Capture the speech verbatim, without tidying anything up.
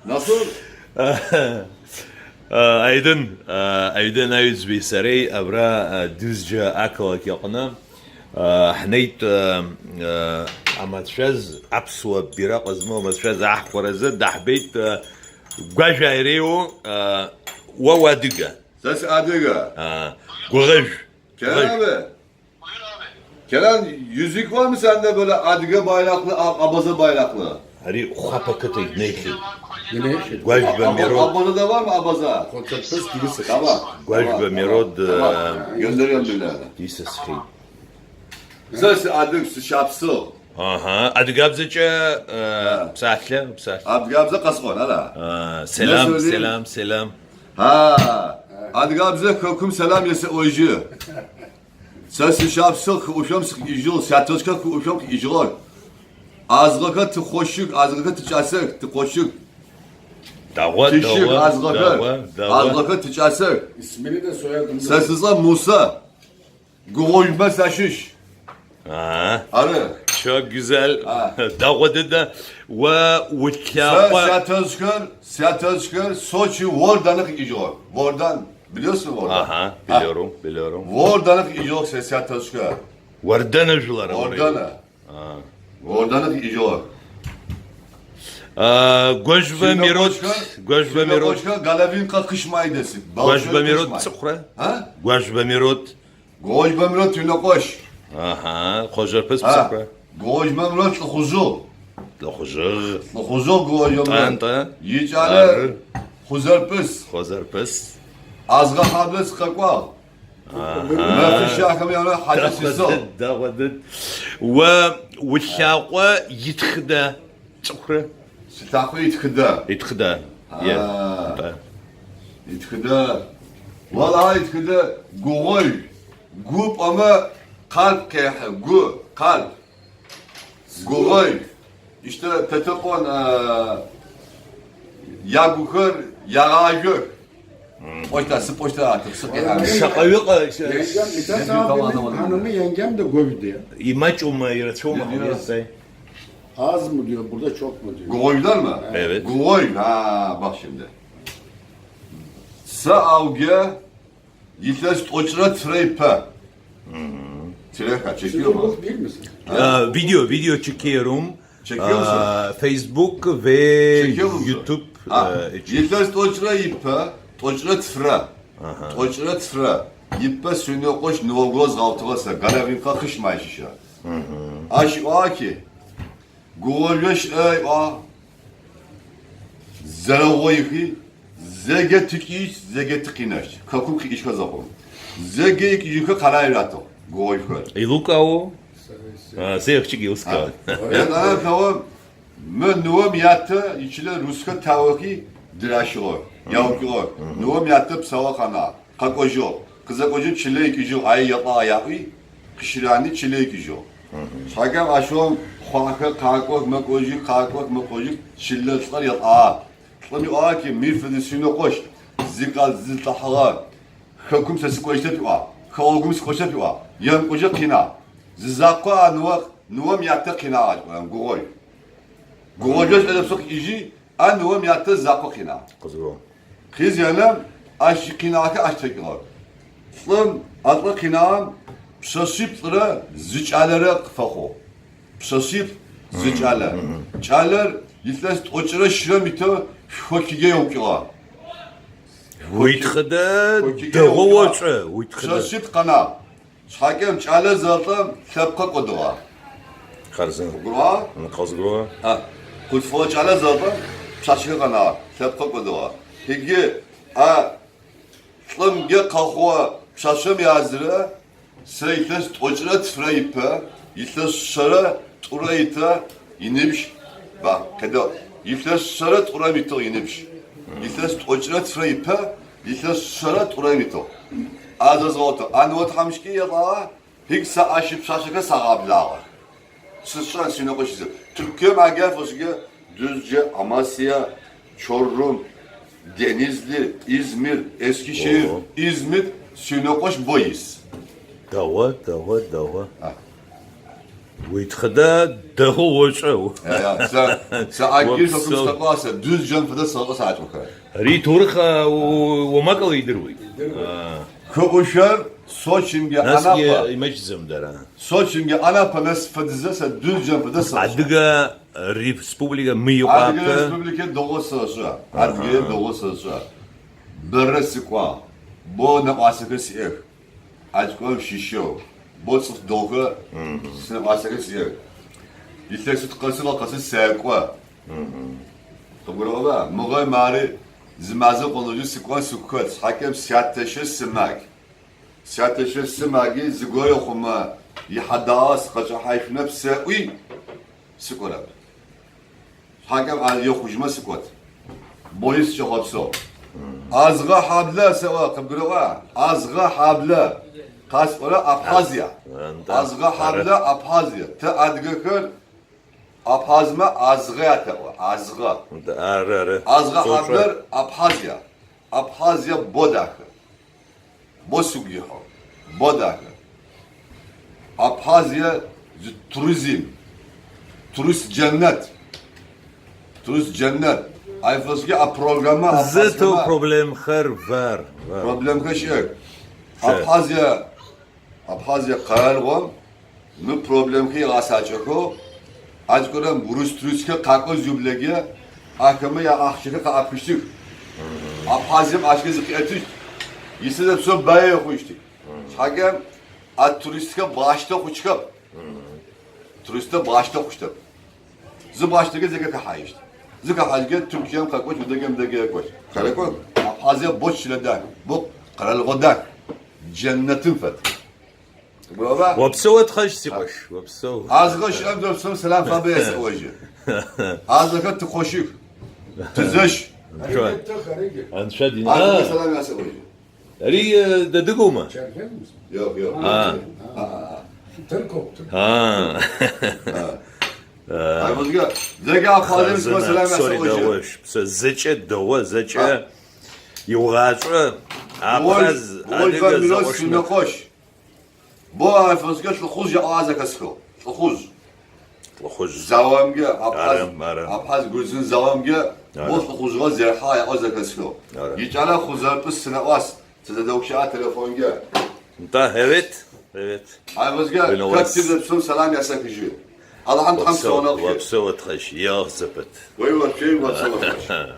Насыр? Аидын, Аидын аҩӡбеи сареи абра, Дузџьа ақалақь аҟны, ҳнеит, амацәаз, аԥсуа бираҟ змоу амацәаз аҳхәаразы даҳбеит, Гәажәаа иреиуоу, уа уадыга. Са садыга. Гәаӷажә. Kerem abi. Kerem, yüzük var mı sende böyle Adiga bayraklı, A-, Abaza bayraklı? Ари Хәаԥ ақыҭа иднеихьеит. Гәажәба Мирод. Abaza'da var mı Abaza? Tamam. Гәажәба Мирод, tamam. Gönderiyorum birilerine. Дисасхьеит. Са садыга, сшьапсыл. Аҳа, адыгабзаҿы, э, ԥсахльа, ԥсахльа. Адыгабза ҟасҵон, ара? Э, селам, селам, селам. Ҳа, адыгабза хакум селам есе ожи. Са сшьапсыл хушәом схьижьыл, сяточка хушәом хьижьылор. Азгъака тыхошьык, азгъака тыҷасык, тыхошьык. Дагъуа, тышьык, дагъуа, азгъака, дагъуа, дагъуа. Азгъака тыҷасык. Исмили да соя. Са сызла Муса. Гугъуй ба сашыш. Ага. Ары. Çok güzel. А. Дагъуа дыда. Уа улъаҟәа. Са сяточкар, сяточкар, Сочи Ворданы хьижьылор. Вордан. Biliyorsun Вордан? Ага, а, biliyorum, biliyorum. Ворданы хьижьылор са сяточкар. Вордана жулара. Вордана. А. Ворданы хьижьылор. А, Гәажәба Мирод, Гәажәба Мирод. Синокошка, Галавинка хышмайдеси. Гәажәба Мирод цыхра? А? Гәажәба Мирод. Гугъуй ба Мирод Синокош. Аҳа, Хозарпыс ԥсыхәа. Гугъуй ба Мирод Лыхузу. Лыхузу. Лыхузу Гугъуй ба Мирод. Тан, тан. Ичара Хозарпыс. Хозарпыс. Азгъа ҳаблыс Хакәал. Аҳа. Махышахам яра ҳаҷа сисо. Дагъуа дыд. Уа улъаҟәа итхда. Цӏыхурэ. Ситахъу итхыда. Итхыда. Е. А. Итхыда. Вала итхыда гугъой. Гу пӏама къалп къехьэ. Гу, къалп. Гугъой. Ишта тэтэ къон, а, ягухэр, ягъажъох. Почта, сы почта атып, сы къехьэ. Шаҟаҩы ҟа-, ша-, Янкем, итас янкем абини, тамадама. Ханымы янкем да гугъой дия. Имаҷума, ирацәоума, янкем. Ҳамиастай. Аз мыдио, burada çok мыдио. Гугъойдар mı? Evet. Гугъой, ha, bak şimdi. Са аугьы илъэс тӏокӏрэ тфрэ ипэ. Мгм. Тире ха, çekiyor mu? Çekiyor musun? Ha, video, video çekiyorum. Çekiyor musun? Aa, Facebook ve YouTube, aa, için. Çekiyor musun? Ha, e, için. Илъэс тӏокӏрэ ипэ, тӏокӏрэ тфрэ. Аха. Тӏокӏрэ тфрэ. Ипэ Синокъош ныогоз гъаутыгъэ сэ, Галявинкэ хыщ май щыщэ. Мгм. Ащ ыӏуагъ ки, гугъожъо щыӏэ ыӏуагъ, зэрэгъоихи, зэгэ тыкӏищ, зэгэ тыкъинэщт. Хэкум къикӏыщхэ зэхъум. Зэгэ икӏыжьыхэ къэрай ратыгъ, гугъожъхэр. Илукао? А, зэ ехчик илскао. А. Ятӏанэ тэо, мы ныом ятэ ичылэ русхэ таохи дыращыгъо, яукӏыгъо. Мгм. Ныом ятэ псэо къэнагъ. Къэкӏожьыгъ. Къызэкӏожьы чылэ икӏыжьыгъ, ае етӏагъ яӏуи, къыщырани чылэ икӏыжьыгъ. Мгм. Шъхьакӏэ ащыгъум хъуахэр къакӏох, мэкӏожьых, къакӏох, мэкӏожьых, чылэ лӏыр етӏагъ. Лӏым иӏуагъ ки, мыр фэдэ Синокъош, зы къал зылъыхьыгъэ, хэкум сэ сыкӏощтэп иӏуагъ, хэгъогум сыкӏощтэп иӏуагъ, емкӏожьы къинагъ. Зы закъо а ныо, ныом ятэ къинагъ ащ, гугъой. Гугъожъо шӏэдэпсэу къикӏыжьи, а ныом ятэ закъо къинагъ. Къызро. Къизенэм ащ къинагъэхэр ащ тэкӏыгъэх. Лӏым, а лӏы къинагъэм пшъэшъиплӏрэ зы кӏалэрэ къыфэхъугъ. Пшъэшъиплӏ зы кӏалэ. Мгм. Кӏалэр илъэс тӏокӏрэ щырэм итэу хоккеге еукӏыгъэ. Уитхыдэ хоккеге дэгъоу еукӏыгъэ. Ошӏэ, уитхыдэ. Пшъэшъиплӏ къэнагъ. Шъхьакӏэм кӏалэ зэлӏэм лъэпкъэ кӏодыгъэ. Хъарзын. Гургъа? М, къэзгургъа? А, къулъфыгъэ кӏалэ зэлӏэм пшъашъэхэр къэнагъэ, лъэпкъэ кӏодыгъэ. Хиги а лӏымгэ къэхъугъэ пшъашъэм язырэ сэ илъэс тӏокӏрэ тфырэ ипэ, илъэс шъэрэ тӏурэ итэ иныбжь, ба, къедэӏу. Илъэс шъэрэ тӏурэм итыгъ иныбжь. Илъэс тӏокӏрэ тфырэ ипэ, илъэс шъэрэ тӏурэм итыгъ. А зэзгъэутыгъ. А ныо тхьамыщкӏи етӏагъэ, хиг сэ ащ ипшъашъэхэр сагъэблагъэх. Сышӏэн Синокъош изы. Тыркуем аджа фэшӏыгэ Дузджэ, Амасия, Чоррум, Денизли, Измир, Эскишехир, Измит, Синокъош бо ис. Дэгъо, дэгъо, дэгъо. А. Уи тхыда дыҟоу уаҵәы. Иа, иа, са, са акгьы Уаԥсоу. Сакәым сҭахуа, са дәызџьан фада сылаҟа сааҵәахар. Ари иҭоурых, а, у-, уамакала идыруеит. Идыруеит. Аа. Кыҟәышәар, Сочингьы Насгьы анаҟа. Имаҷӡам дара. Сочингьы анаҟа нас фыдза са дәызџьан фада сылаҟа. Адыга республика мыйыҟәаԥы. Адыга республика доӷо сылаша. Аха. Адыга доӷо сылаша. Бара сыкәа. Бо наҟасакы сиех. Аҷкәын шьышьоу, боцыф долго, сынапасакы сиег. Илъэсыт къэсыгъэ къэсыт сэкӀо. КъыбгурыӀоба? Мыгъэ мари зы мазэ къонэжъы сыкӀон сыкухэт, схьакӀэм сятэщэ сымаг. Сятэщэ сымаги зыгорэ хъумэ, ихьадагъэ сыкъэкӀэхьай шъунэп сэӀуи сыкӀорэп. ШъхьакӀэм а ехъужьмэ сыкӀот. Борис Чехопсо. Азгъэ хьаблэ сэӀо, къыбгурыӀуа? Азгъэ хьаблэ. КъасӀорэ Абхазия. Ас-, анда, Азгъэ хьаблэ ары. Абхазия. Тэ адыгэхэр Абхазмэ азгъэ ятэӀо. Азгъэ. Да, ары, ары. Азгъэ Сочи. Хьаблэр Абхазия. Абхазия бо дахэ. Бо сыгу ихьыгъ. Бо дахэ. Абхазия зы туризм. Турист джаннет. Турист джаннет. Ай фэсги а программа Зыто Абхазия проблемхэр вар, вар. Проблемхэр щыӀэх. ЩыӀэ. Абхазия, Абхазия къэралыгъом мы проблемхэр игъэсакӀэхэу, адкӀорэм урыс туристхэр къакӀо зиублэгэ, ахэмэ яахъщэхэр къаӀэпыщтых. Абхазием ащхэ зыкъиӀэтыщт. Исызэ псо бае хъущтых. ШъхьакӀэ а туристхэр бгъащтэ хъущтхэп. Туристхэр бгъащтэ хъущтэп. Зы бгъащтэгэ зэкӀэ хэхьаищт. Зы хэхьажьыгэ Туркием къэкӀощт, удэгэм дэгэ екӀощт. КъэрэкӀо, Абхазия боч чылэ дах, бо къэралыгъо дах. Джаннетым фэд. Баба? Уопсэу, тхъэжъ сикъош, уопсэу. Азгъэ щыӀэм дэрсэм сэлам фабэ ясэӀожьы. Азгъэхэр тыкъощых. Тызэщ. Анцо-, анцо дин. Азгъэ А. Сэлам ясэӀожьы. Ари, э, дэдыгоума? Черкес? Йоу, йоу. А. А, а, а. Тыркоу, тыркоу. А. А. А. Ай, вот я, зэкӀэ Абхазием Хазына, сэлам сори, ясэӀожьы. Дэгъош. Псэ зэкӀэ дэгъо, зэкӀэ А. ИугъашӀэ. Ой, Абхаз, ой, адыгэ Владимир, зэкъошмэ. Сунэкъош. Бо ай фэсгэ лӀыхъужъ яӀуагъ зэхэсхыгъ. ЛӀыхъужъ. ЛӀыхъужъ. Заомгэ, Абхаз, Ары, ары. Абхаз грузин заомгэ, Ары. Бо лӀыхъужъыгъэ зерхьагъ яӀо зэхэсхыгъ. Ары. ИкӀалэ хъузэрпӀыс сынэӀуас, сызэдэугущыӀэ телефонгэ. Да, evet, evet. Ай фэсгэ, Уино къэптыр вас. Зэпсом сэлам ясэхыжьы. Алахьэм Тхьэм Уопсэу, сонэхъу. Уопсэу, тхъэжъ, егъ зэпыт. Ой, уопсэу, уопсэу, тхъэжъ.